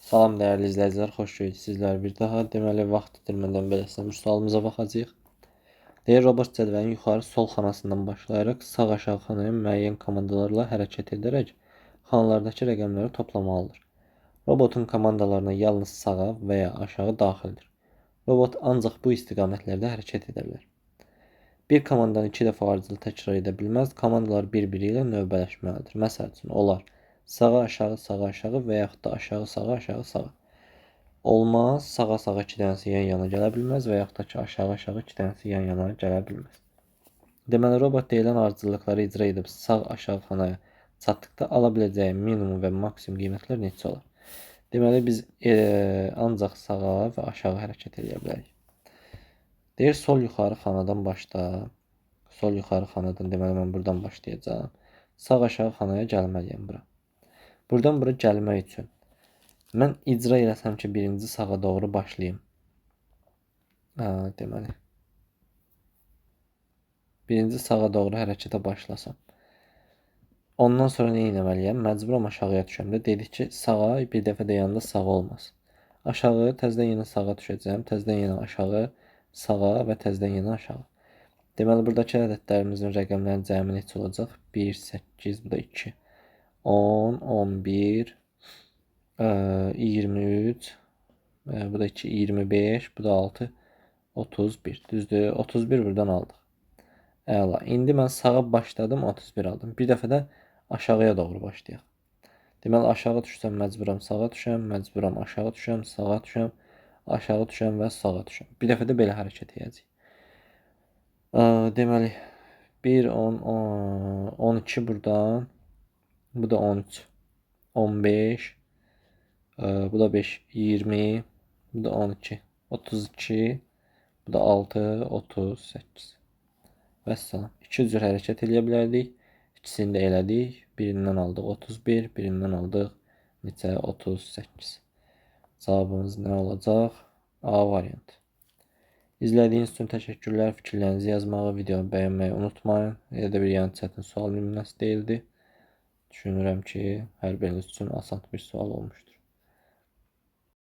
Salam dəyərli izləyicilər, xoş gördük sizləri bir daha. Deməli, vaxt itirmədən beləsinə bir sualımıza baxacağıq. Deyir, robot cədvəlin yuxarı sol xanasından başlayaraq sağ aşağı xanaya müəyyən komandalarla hərəkət edərək xanalardakı rəqəmləri toplamalıdır. Robotun komandalarına yalnız sağa və ya aşağı daxildir. Robot ancaq bu istiqamətlərdə hərəkət edə bilər. Bir komandanı iki dəfə ardıcıl təkrar edə bilməz. Komandalar bir-biri ilə növbələşməlidir. Məsəl üçün, onlar sağa, aşağı, sağa, aşağı və yaxud da aşağı, sağa, aşağı, sağa. Olmaz. Sağa, sağa iki dənəsi yan yana gələ bilməz və yaxud da ki, aşağı, aşağı iki dənəsi yan yana gələ bilməz. Deməli, robot deyilən ardıcıllıqları icra edib sağ aşağı xanaya çatdıqda ala biləcəyi minimum və maksimum qiymətlər neçə olar? Deməli, biz ancaq sağa və aşağı hərəkət edə bilərik. Deyir, sol yuxarı xanadan başla. Sol yuxarı xanadan, deməli, mən buradan başlayacağam. Sağ aşağı xanaya gəlməliyəm bura. Buradan bura gəlmək üçün mən icra eləsəm ki, birinci sağa doğru başlayım. Deməli, birinci sağa doğru hərəkətə başlasam. Ondan sonra nə etməliyəm? Məcburam aşağıya düşəm də. Dedik ki, sağa bir dəfə də yanında sağa olmaz. Aşağı, təzədən yenə sağa düşəcəm. Təzədən yenə aşağı, sağa və təzədən yenə aşağı. Deməli, buradakı ədədlərimizin rəqəmlərinin cəmi neçə olacaq? 1, 8, bu da 2. 10, 11, 23, bu da 2, 25, bu da 6, 31. Düzdür, 31 buradan aldıq. Əla. İndi mən sağa başladım, 31 aldım. Bir dəfə də aşağıya doğru başlayaq. Deməli, aşağı düşsəm məcburam sağa düşəm, məcburam aşağı düşəm, sağa düşəm, aşağı düşəm və sağa düşəm. Bir dəfə də belə hərəkət edəcəyik. Deməli, 1, 10, 12 buradan. Bu da 13, 15, bu da 5, 20, bu da 12, 32, bu da 6, 38. Vəssalam. İki cür hərəkət eləyə bilərdik. İkisini də elədik. Birindən aldıq 31, birindən aldıq neçə? 38. Cavabımız nə olacaq? A variantı. İzlədiyiniz üçün təşəkkürlər. Fikirlərinizi yazmağı, videonu bəyənməyi unutmayın. Elə də bir yəni çətin sual nümunəsi deyildi. Düşünürəm ki, hər biriniz üçün asan bir sual olmuşdur.